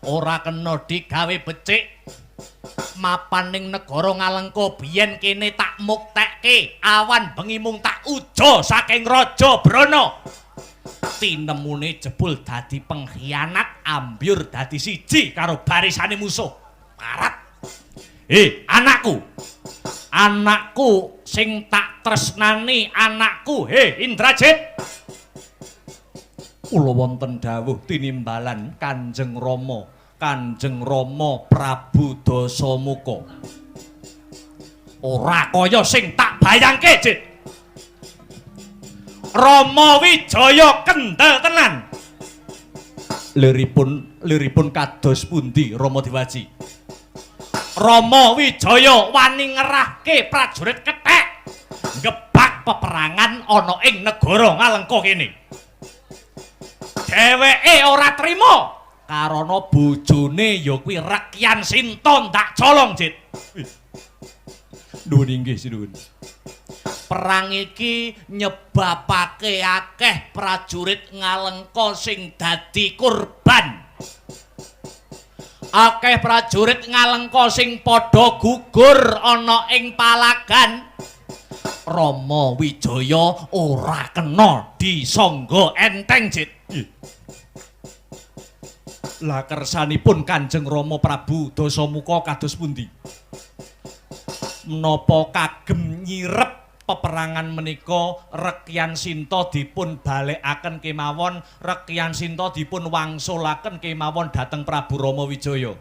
Ora kena digawe becik. Mapan ning negara Ngalengka biyen kene tak muktekke, awan bengi mung tak uja saking Raja Brana. Tinemune jebul dadi pengkhianat, ambyur dadi siji karo barisane musuh. Parat. Anakku. Anakku sing tak tresnani, anakku. He, Indrajit. Kula wonten dawuh tinimbalan Kanjeng Rama, Kanjeng Rama Prabu Dasamuka. Ora kaya sing tak bayangke, Jit. Rama Wijaya kendel tenan. Liripun kados pundi Rama Diwaji? Rama Wijaya wani ngerahke prajurit kethek ngebak peperangan ana ing negara Ngalengka kene. Dheweke ora trima karana bojone ya kuwi Rekyan Sinta ndak colong, Jit. Nuwun inggih sinuwun. Perang iki nyebabake akeh prajurit Ngalengka sing dadi kurban. Akeh prajurit Ngalengka sing padha gugur ana ing palagan. Rama Wijaya ora kena disangga enteng, Jit. Lah kersanipun Kanjeng Rama Prabu Dasamuka kados pundi? Menapa kagem nyirep peperangan menika Rekyan Sinta dipun balekaken kemawon, Rekyan Sinta dipun wangsulaken kemawon dhateng Prabu Rama Wijaya?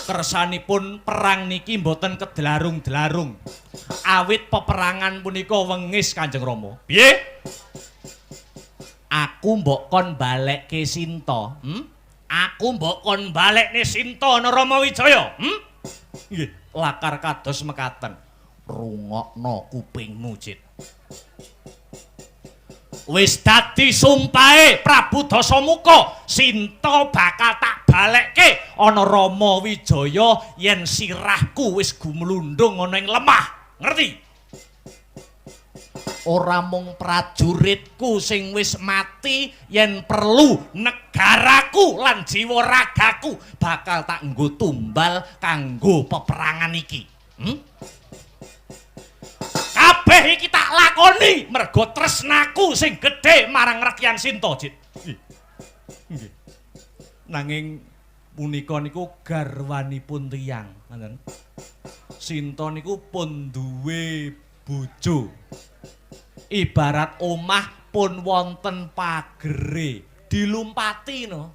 Kersanipun perang niki mboten kedlarung-dlarung. Awit peperangan punika wengis, Kanjeng Rama. Piye? Aku mbok kon balekke Sinta, Aku mbok kon balekne Sinta ana Rama Wijaya, Nggih, lakar kados mekaten. Rungokno kupingmu, Jit. Wis dadi sumpahe Prabu Dasamuka, Sinta bakal tak balekke ana Rama Wijaya yen sirahku wis gumlundung ana ing lemah. Ngerti? Ora mung prajuritku sing wis mati, yen perlu negaraku lan jiwa ragaku bakal tak nggo tumbal kanggo peperangan iki. Kabeh iki tak lakoni mergo tresnaku sing gedhe marang Rekyan Sinta, Jit. Nggih. Nanging punika niku garwanipun tiyang, ngoten. Sinta niku pun duwe bojo. Ibarat omah pun wonten pagere, dilumpati no.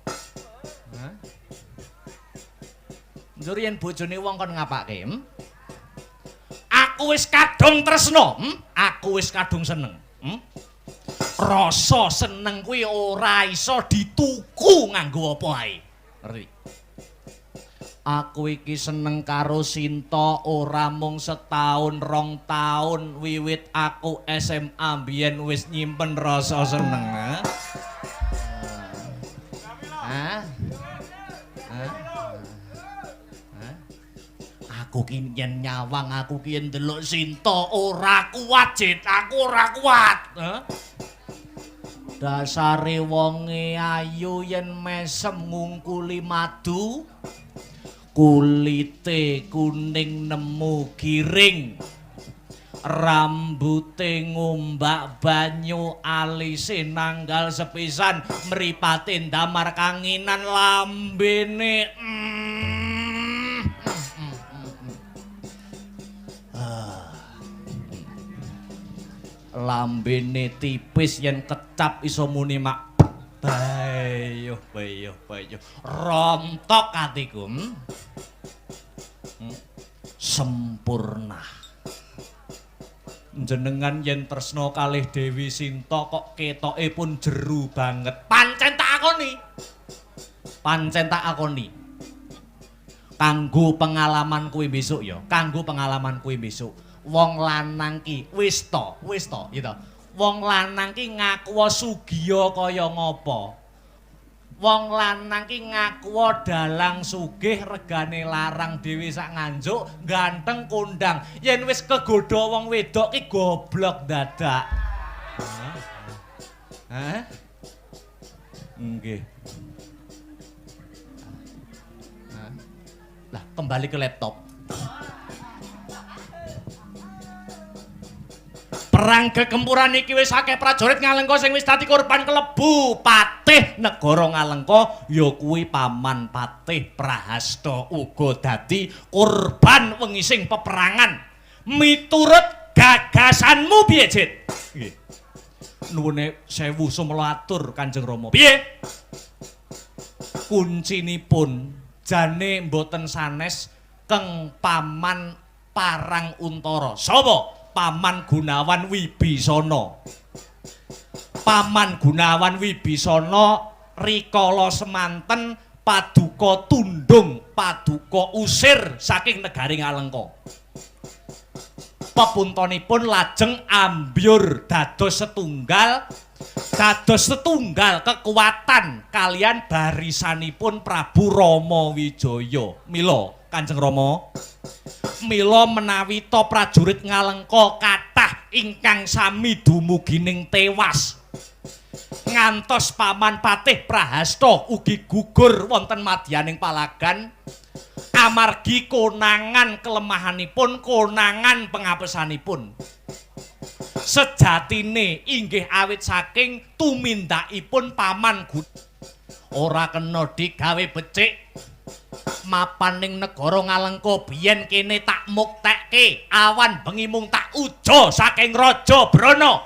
Hah? Njur yen bojone wong kon ngapake? Aku wis kadung tresna, Aku wis kadung seneng. Rasa seneng kuwi ora iso dituku nganggo apa ae. Ngerti? Aku iki seneng karo Sinta ora mung setahun rong taun, wiwit aku SMA mbiyen wis nyimpen rasa seneng. Ha? Hah? Hah? Hah? Aku ki yen nyawang, aku ki yen ndelok Sinta ora kuat, Jit. Aku ora kuat. Hah? Dasare wonge ayu yen mesem ngungkuli madu. Kulite kuning nemu giring, rambute ngombak banyu, alise nanggal sepisan, mripate ndamar kanginan, lambene lambene tipis yen kecap iso muni mak bayuh bayuh bayuh, rontok atiku. Sempurna. Jenengan yen tresna kalih Dewi Sinta kok ketoke pun jeru banget. Pancen tak akoni. Pancen tak akoni. Kanggo pengalaman kuwi besok ya, kanggo pengalaman kuwi besok. Wong lanang ki wis to, wis to, gitu. Wong lanang ki ngaku sugiya kaya ngopo? Wong lanang ki ngaku dalang sugih, regane larang dhewe sak Nganjuk, ganteng kondang. Yen wis kegodha wong wedok ki goblok dadak. Hah? Nggih. Lah, kembali ke laptop. Perang gegempuran iki wis akeh prajurit Ngalengka sing wis dadi korban kelebu patih negara Ngalengka ya kuwi Paman Patih Prahasta uga dadi korban wengi sing peperangan. Miturut gagasanmu piye, Jit? Nggih. Nuwune sewu sumela atur Kanjeng Rama. Piye? Kuncinipun jane mboten sanes Keng Paman Parang Untara. Sapa? Paman Gunawan Wibisana. Paman Gunawan Wibisana rikala semanten paduka tundung, paduka usir saking negari Ngalengka. Pepuntonipun lajeng ambyur dados setunggal kekuatan kalian barisanipun Prabu Rama Wijaya. Mila Kanjeng Rama, mila menawi ta prajurit Ngalengka kathah ingkang sami dumugining tewas, ngantos Paman Patih Prahasta ugi gugur wonten madyaning palagan amargi konangan kelemahanipun, konangan pengapesanipun. Sejatine inggih awit saking tumindakipun Paman ora kena digawe becik. Mapan ning negara Ngalengka biyen kene tak muktekke, awan bengi mung tak uja saking Raja Brana.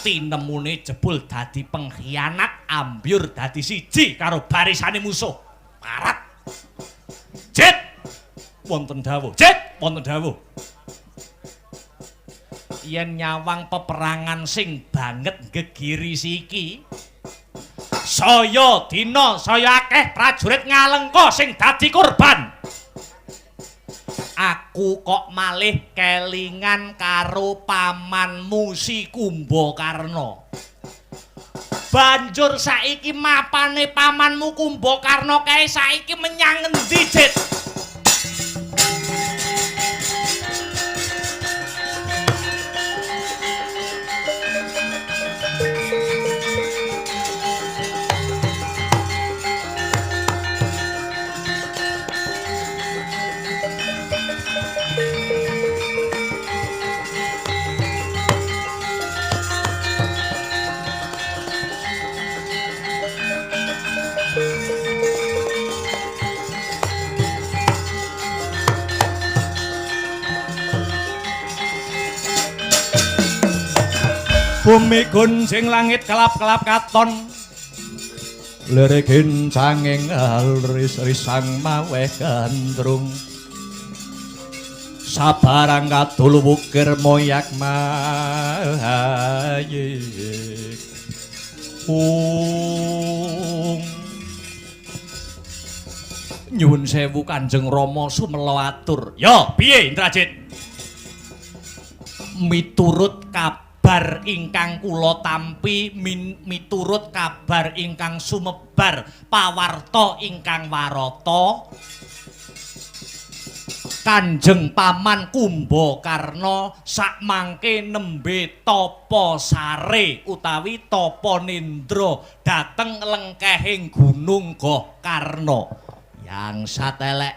Tinemune jebul dadi pengkhianat, ambyur dadi siji karo barisane musuh. Parat. Jit, wonten dawuh. Jit, wonten dawuh. Yen nyawang peperangan sing banget gegirisi iki, saya dina saya akeh prajurit Ngalengka sing dadi korban. Aku kok malih kelingan karo pamanmu si Kumbakarna. Banjur saiki mapane pamanmu Kumbakarna kae saiki menyang ngendi, Jit? Bumi gunjing langit kelap-kelap katon, lirik gincanging ris-risang maweh gandrung, sabarang kadul wukir moyak mayik. Ung nyuwun sewu Kanjeng Rama sumela atur. Ya, piye Indrajit? Miturut kabar ingkang kula tampi, miturut kabar ingkang sumebar pawarta ingkang warata, Kanjeng Paman Kumbakarna sakmangke nembe tapa sare utawi tapa nindra dhateng lengkehing Gunung Gokarna. Yang satelek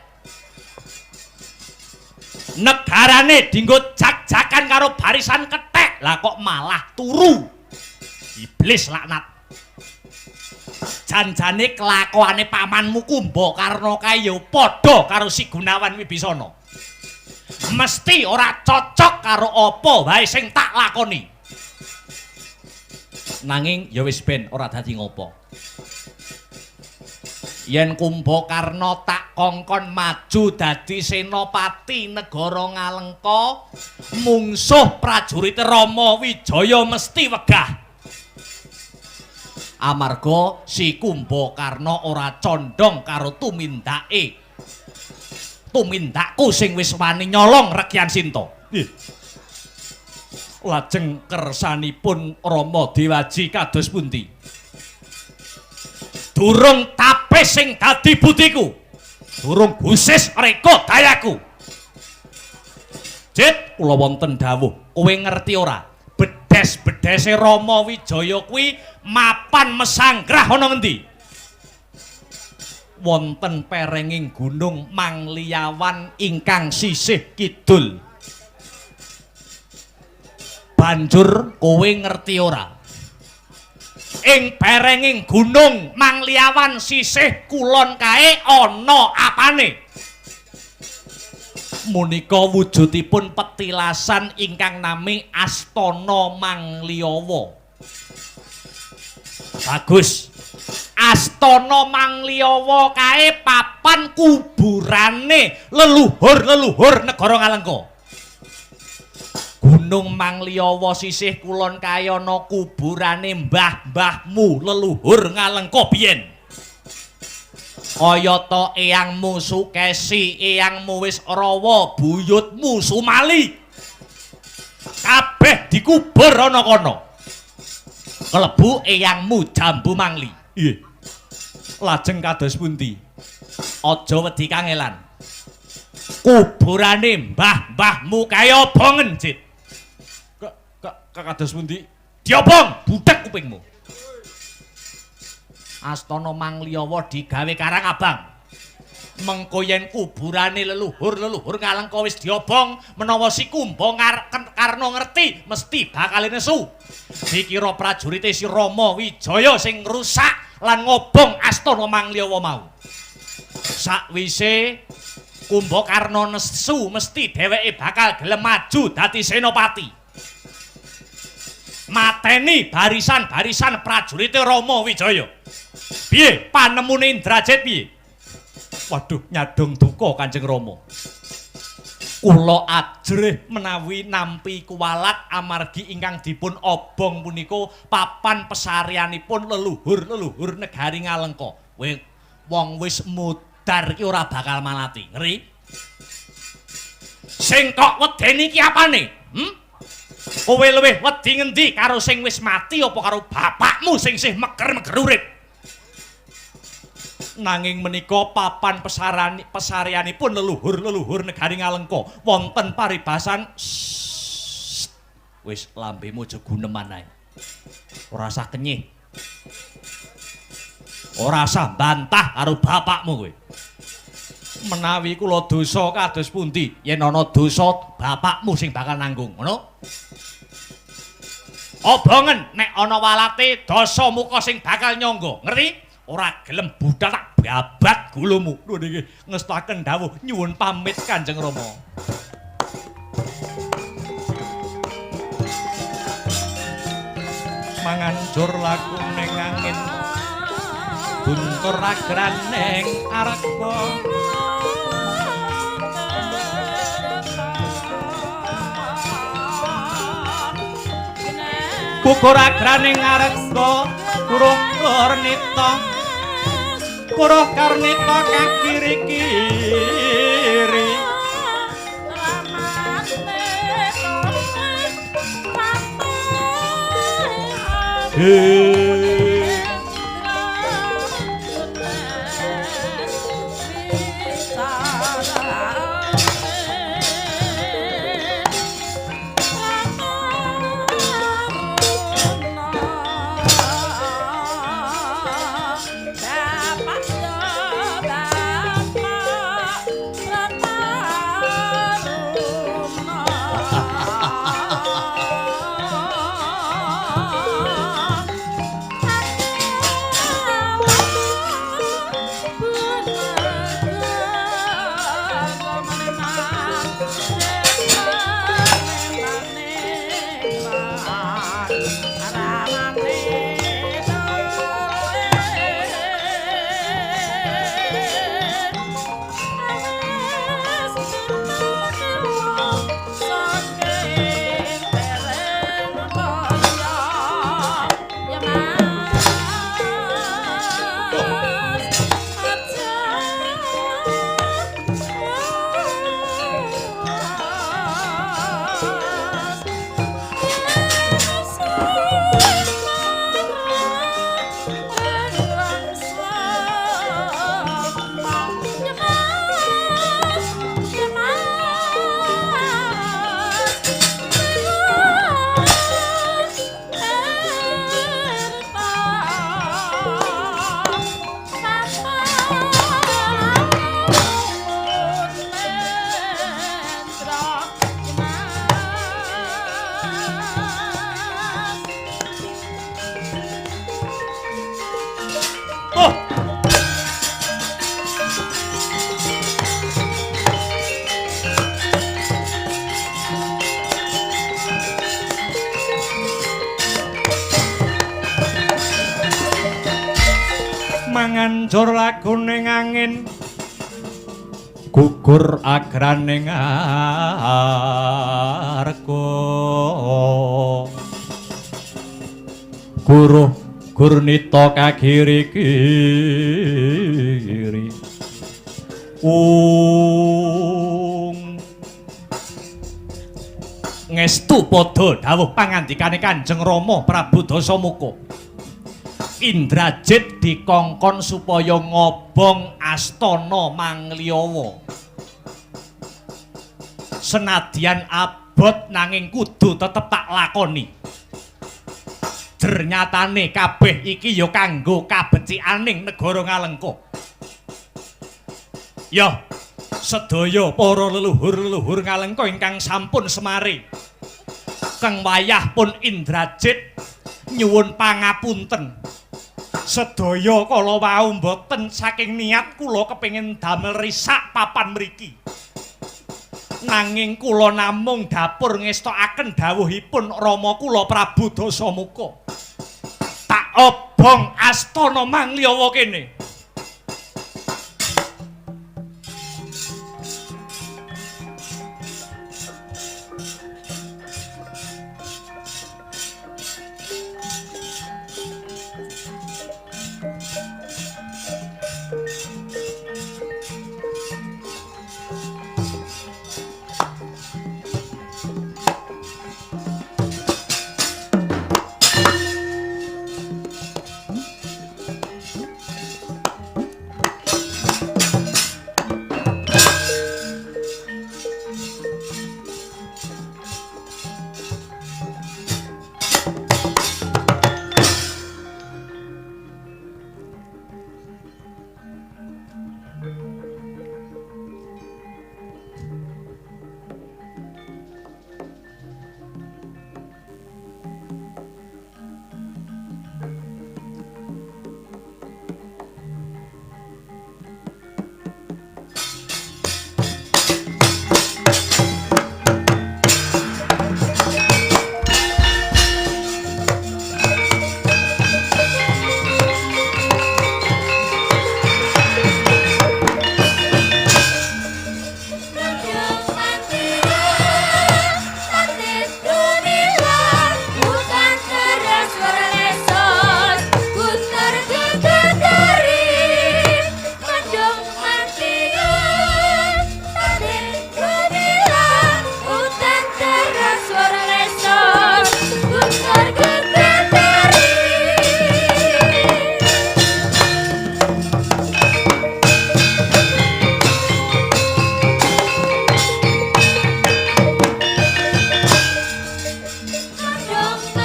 negarane dinggo jak-jakan karo barisan kethek, lah kok malah turu. Iblis laknat. Janjane kelakuane pamanmu Kumbakarna kae ya padha karo si Gunawan Wibisana. Mesti ora cocok karo apa wae sing tak lakoni. Nanging ya wis ben ora dadi ngopo. Yen Kumbakarna tak kongkon maju dadi senopati negara Ngalengka, mungsuh prajurit Rama Wijaya mesti wegah. Amarga si Kumbakarna ora condong karo tumindake. Tumindakku sing wis wani nyolong Regyan Sinta. Nggih. Lajeng kersanipun Rama Dewaji kados pundi? Durung tapis sing dadi budiku. Durung gusis reka dayaku. Jit, kula wonten dawuh. Kowe ngerti ora? Bedes-bedese Rama Wijaya kuwi mapan mesanggrah ana ngendi? wonten perenging Gunung Mangliawan ingkang sisih kidul. Banjur kowe ngerti ora? Ing perenging Gunung Mangliawan sisih kulon kae ana apane? Munika wujudipun petilasan ingkang nami Astana Mangliawa. Bagus. Astana Mangliawa kae papan kuburane leluhur-leluhur negara Ngalengka. Gunung Mangliawa sisih kulon kae ana kuburane mbah-mbahmu leluhur Ngalengka biyen. Kayata eyangmu Sukesi, eyangmu wis rawa, buyutmu Sumali. Kabeh dikubur ana kono. Kelebu eyangmu Jambu Mangli. Iya. Lajeng kados pundi? Aja wedi kangelan. Kuburane mbah-mbahmu kae obongen, Jit. Kados pundi? Diobong, budhek kupingmu. Astana Mangliawa digawe karang abang. Mengko yen kuburane leluhur-leluhur Ngalengka wis diobong, menawa si Kumba Karna ngerti mesti bakal nesu. Dikira prajurite si Rama Wijaya sing ngrusak lan ngobong Astana Mangliawa mau. Sakwise Kumbakarna nesu mesti dheweke bakal gelem maju dadi senopati. Mateni barisan-barisan prajurite Rama Wijaya. Piye panemune Indrajit piye? Waduh, nyadong duka Kanjeng Rama. Kula ajrih menawi nampi kuwalat amargi ingkang dipun obong punika papan pesareanipun leluhur-leluhur negari Ngalengka. Wong wis mudhar iki ora bakal malati, ngeri. Sing kok wedeni iki apane? Kowe luwih wedi ngendi karo sing wis mati apa karo bapakmu sing sih meger-meger urip? Nanging menika papan pesareanipun leluhur-leluhur negari Ngalengka wonten paribasan. Wis lambemu aja guneman ae. Ora usah kenyih. Ora usah bantah karo bapakmu kowe. Menawi kula dosa kados pundi? Yen ana dosa bapakmu sing bakal nanggung, ngono? Obongen nek ana walate dasa muka sing bakal nyangga, ngerti? Ora gelem budhal tak babat gulumu. Lho niki ngestaken dawuh nyuwun pamit Kanjeng Rama. Manganjur laku ning angin guntur agraning arga. Gugur agraning arga kuruh karnita. Kuruh karnita kakiri-kiri. Banjur laguning angin gugur agraning arga guruh gurnita kagiri-giri ung ngestu padha dawuh pangandikane Kanjeng Rama Prabu Dasamuka. Indrajit dikongkon supaya ngobong astana Mangliawa. Senadyan abot nanging kudu tetep tak lakoni. Jernyatane kabeh iki ya kanggo kabecikaning negara Ngalengka. Ya, sedaya para leluhur-leluhur Ngalengka ingkang sampun semare. Kang wayah pun Indrajit nyuwun pangapunten. Sedaya kala wau mboten saking niat kula kepengin damel risak papan mriki. Nanging kula namung dapur ngestokaken dawuhipun Rama kula Prabu Dasamuka. Tak obong astana Mangliawa kene.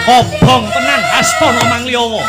Obong tenan astana Mangliawa.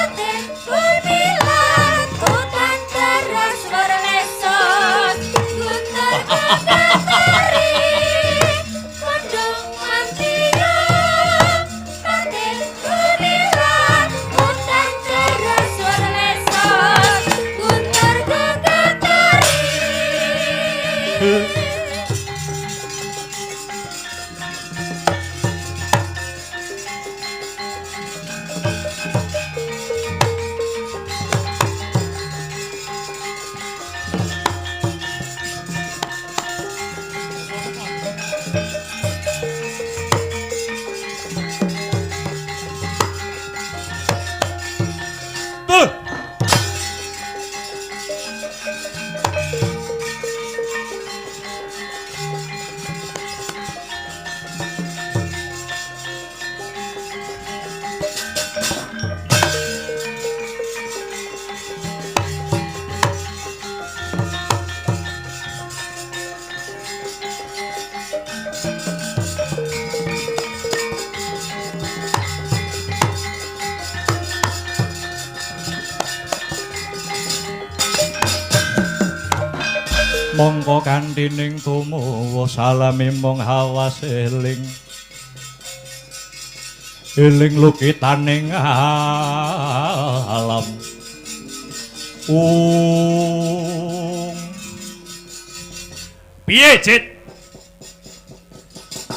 Mongko kanthi ning tumuwuh salami mung hawas eling eling lukitaning alam ung. Piye, Jit?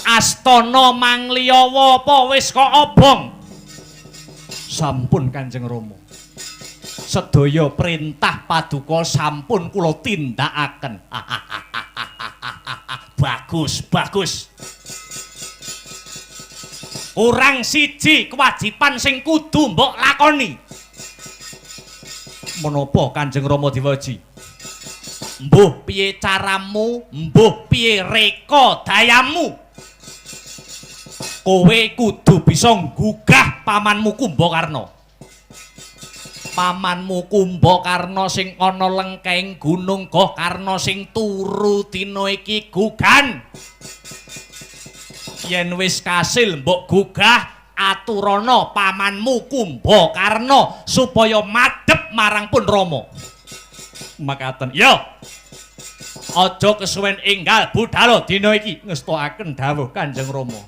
Astana Mangliawa apa wis kok obong? Sampun Kanjeng Rama. Sedaya perintah paduka sampun kula tindakaken. Bagus, bagus. Kurang siji kewajiban sing kudu mbok lakoni. Menapa Kanjeng Rama Dewaji? Mbuh piye caramu, mbuh piye reka dayamu. Kowe kudu bisa nggugah pamanmu Kumbakarna. Pamanmu Kumbakarna sing ana lengkeng Gunung Gokarna sing turu dina iki gugan. Yen wis kasil mbok gugah, aturana pamanmu Kumbakarna supaya madhep marang pun Rama. Makaten. Yo. Aja kesuwen enggal budhal dina iki ngestokaken dawuh Kanjeng Rama.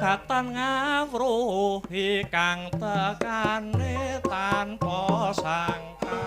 Datan ngawruhi kang tekane tanpa sangka.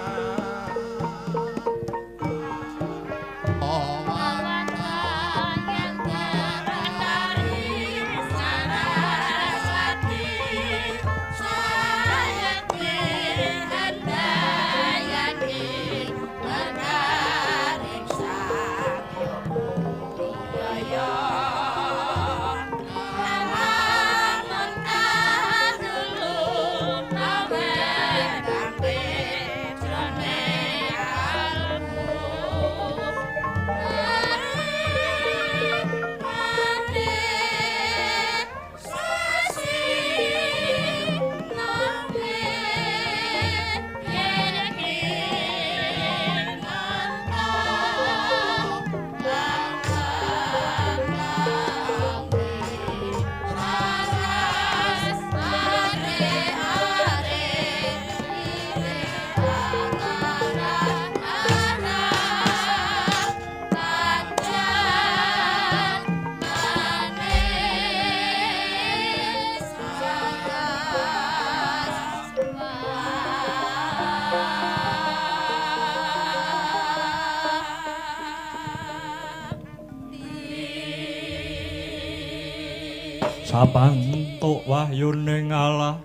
Sapantuk wahyune Allah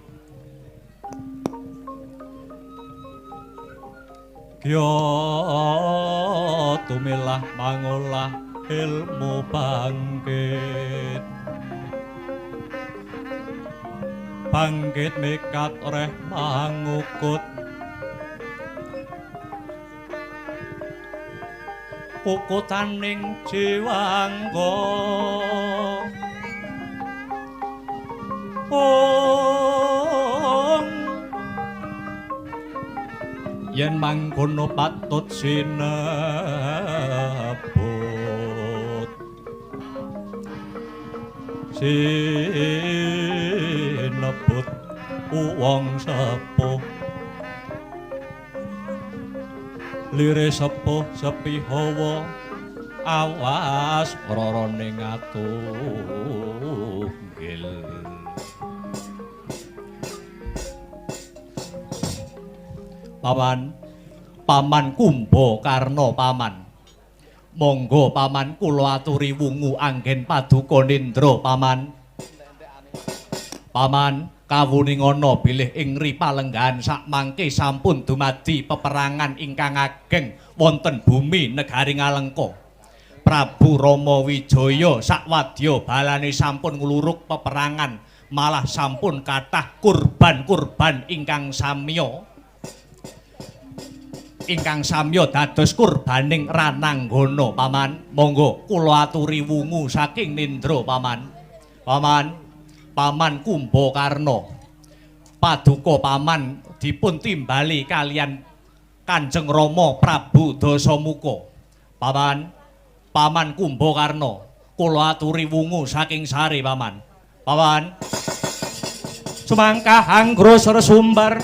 Kya tumilah mangolah ilmu bangkit. Bangkit mikat reh mangukut. Kukutaning jiwangga. Ong yen mangkono patut sinebut. Sinebut wong sepuh. Lire sepuh sepi hawa awas rarane ngatunggil. Paman, Paman Kumbakarna paman. Monggo paman kula aturi wungu anggen paduka nindra paman. Paman kawuningana bilih ing ripalenggahan sakmangke sampun dumadi peperangan ingkang ageng wonten bumi negari Ngalengka. Prabu Rama Wijaya sakwadya balane sampun ngluruk peperangan, malah sampun kathah kurban-kurban ingkang samya. Ingkang samya dados kurbaning Rananggana paman. Monggo kula aturi wungu saking nindra paman. Paman, Paman Kumbakarna, paduka paman dipun timbali kalian Kanjeng Rama Prabu Dasamuka. Paman, Paman Kumbakarna, kula aturi wungu saking sare paman. Paman, sumangkah anggra sumbar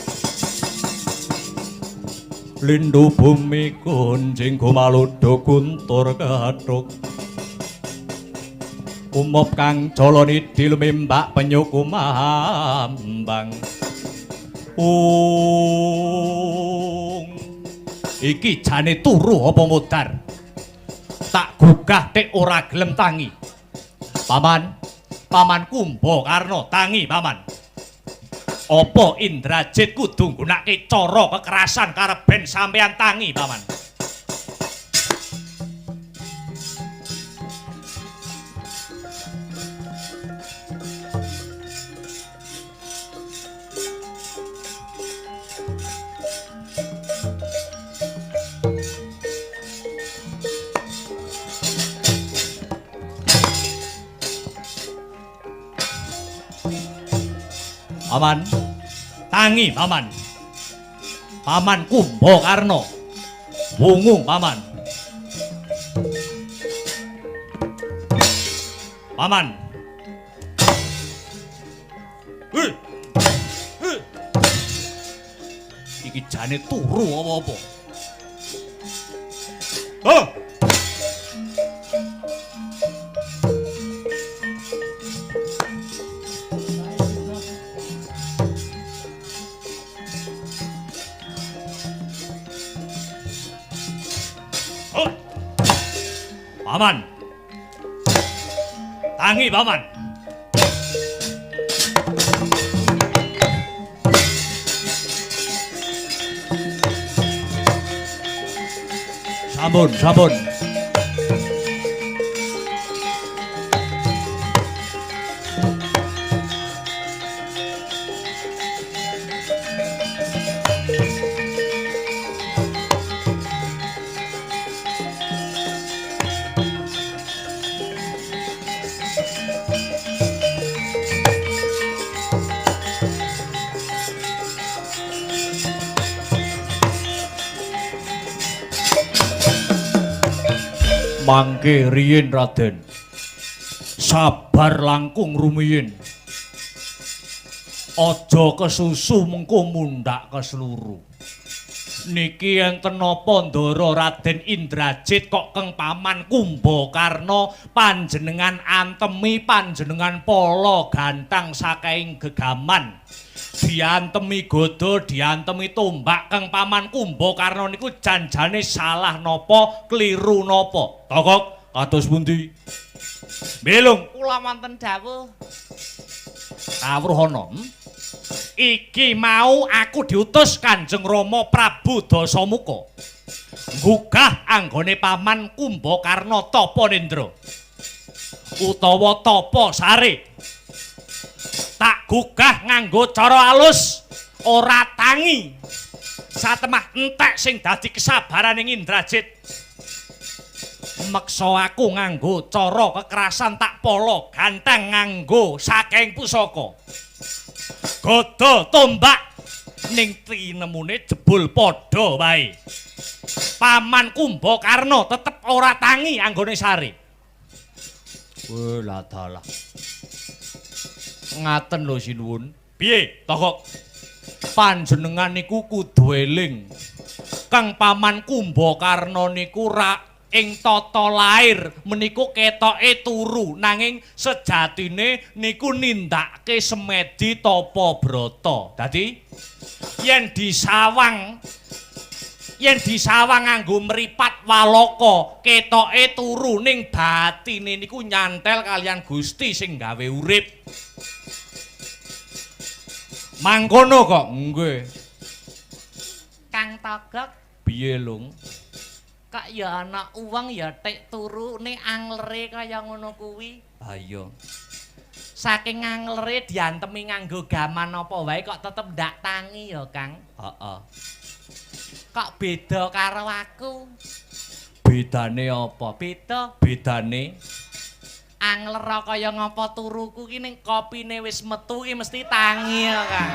lindu bumi gonjing gumaluda guntur kathuk. Umop kang jalanidhi lumimbak penyu kumambang. Ung, iki jane turu apa modar? Tak gugah tek ora gelem tangi. Paman, Paman Kumbakarna tangi paman. Apa Indrajit kudu nggunakake cara kekerasan kareben sampeyan tangi paman? Paman, tangi paman. Paman Kumbakarna. Wungu paman. Paman. Hei. Hei. Iki jane turu apa-apa? Oh. Paman. Tangi paman. Sampun, sampun. Mangke riyin Raden. Sabar langkung rumiyin. Aja kesusu mengko mundhak kesluru. Niki enten napa ndara Raden Indrajit kok keng Paman Kumbakarna panjenengan antemi panjenengan pala gantang saking gegaman. Diantemi gada, diantemi tombak keng Paman Kumbakarna niku janjane salah napa, kliru napa? Tokok kados pundi? Melung kula wonten dawuh. Kawruh ana. Iki mau aku diutus Kanjeng Rama Prabu Dasamuka. Nggugah anggone Paman Kumbakarna tapa nendra. Utawa tapa sare. Tak gugah nganggo cara alus, ora tangi. Satemah entek sing dadi kesabaraning Indrajit. Meksa aku nganggo cara kekerasan tak pala ganteng nganggo saking pusaka. Gada tombak ning tinemune jebul padha wae. Paman Kumbakarna tetep ora tangi anggone sare. Weh lah dalah. Ngaten lho sinuwun. Piye, Tokok? Panjenengan niku kudu eling. Kang Paman Kumbakarna niku ra ing tata lair meniku ketoke turu, nanging sejatine niku nindakake semedi tapa brata. Dadi yen disawang nganggo mripat walaka ketoke turu, ning batine niku nyantel kalian Gusti sing gawe urip. Mangkono kok nggih. Kang Togok piye lung? Kok ya ana uwong ya tik turu ning anglere kaya ngono kuwi. Ha iya. Saking anglere diantemi nganggo gaman apa wae kok tetep ndak tangi ya, Kang. Heeh. Kok beda karo aku? Bedane apa? Beda. Bedane anglera kaya ngapa turuku ki ning kopine wis metu ki mesti tangi ya, Kang.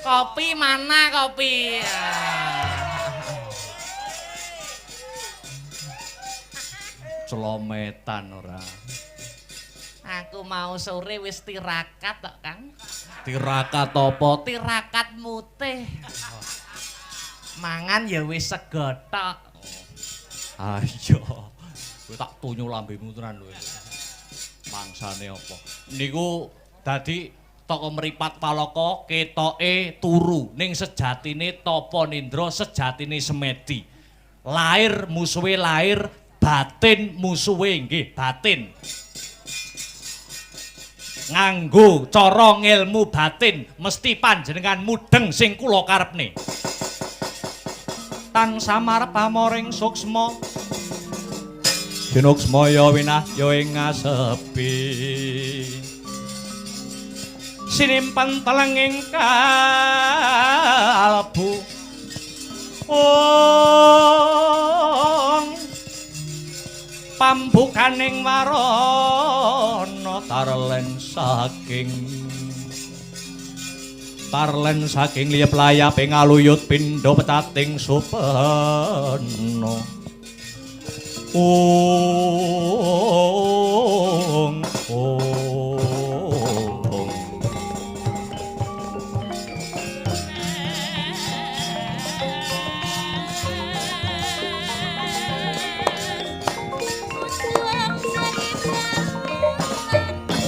Kopi mana kopi? Celometan ora. Aku mau sore wis tirakat tok, Kang. Tirakat apa? Tirakat mutih. Mangan ya wis sego tok. Ayo. Kowe tak tunyu lambemu tenan lho. Mangsane apa? Niku dadi toko mripat palaka ketoke turu, ning sejatine tapa nindra, sejatine semedi. Lair musuhe lair, batin musuhe nggih batin. Nganggo cara ngelmu batin mesti panjenengan mudheng sing kula karepne. Tang samar pamoring suksma sinuksmaya winahya ing ngasepi. Sinimpen telenging kalbu. Ong pambukaning warana tarlen saking liyep layaping aluyut pindha pecating supena. Ong ong.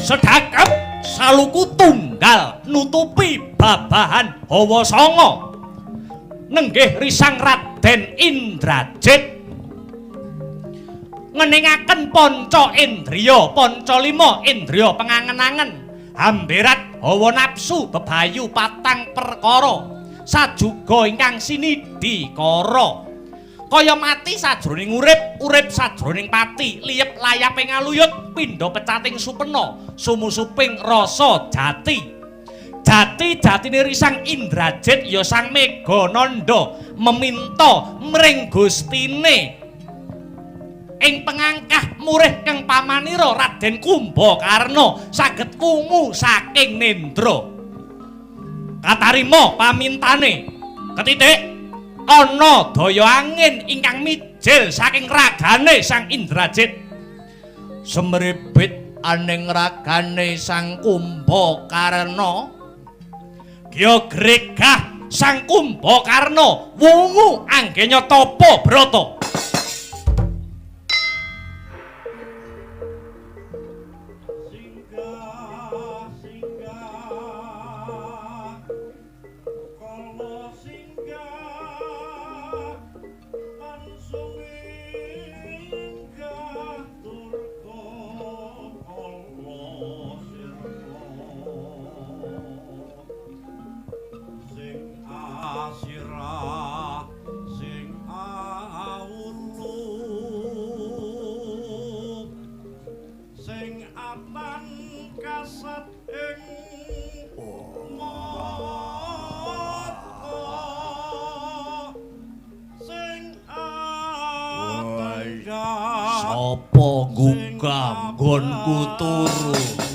Sedakep saluku tunggal nutupi babahan hawa sanga nenggih risang Raden Indrajit ngeningaken panca indriya, panca lima indriya pengangen-angen, hamberat hawa nafsu bebayu patang perkara sajuga ingkang sinidhi kara. Kaya mati sajroning urip, urip sajroning pati, liyep layaping aluyut, pindha pecating supena, sumusuping rasa jati. Jati jatine risang Indrajit ya Sang Megananda meminta mring Gustine ing pengangkah murih kang pamanira Raden Kumbakarna saged wungu saking nendra. Katarima pamintane. Ketitik ana daya angin ingkang mijil saking ragane Sang Indrajit. Semribit aning ragane Sang Kumbakarna, gya gregah Sang Kumbakarna wungu anggenya tapa brata. Sapa nggugah nggonku turu?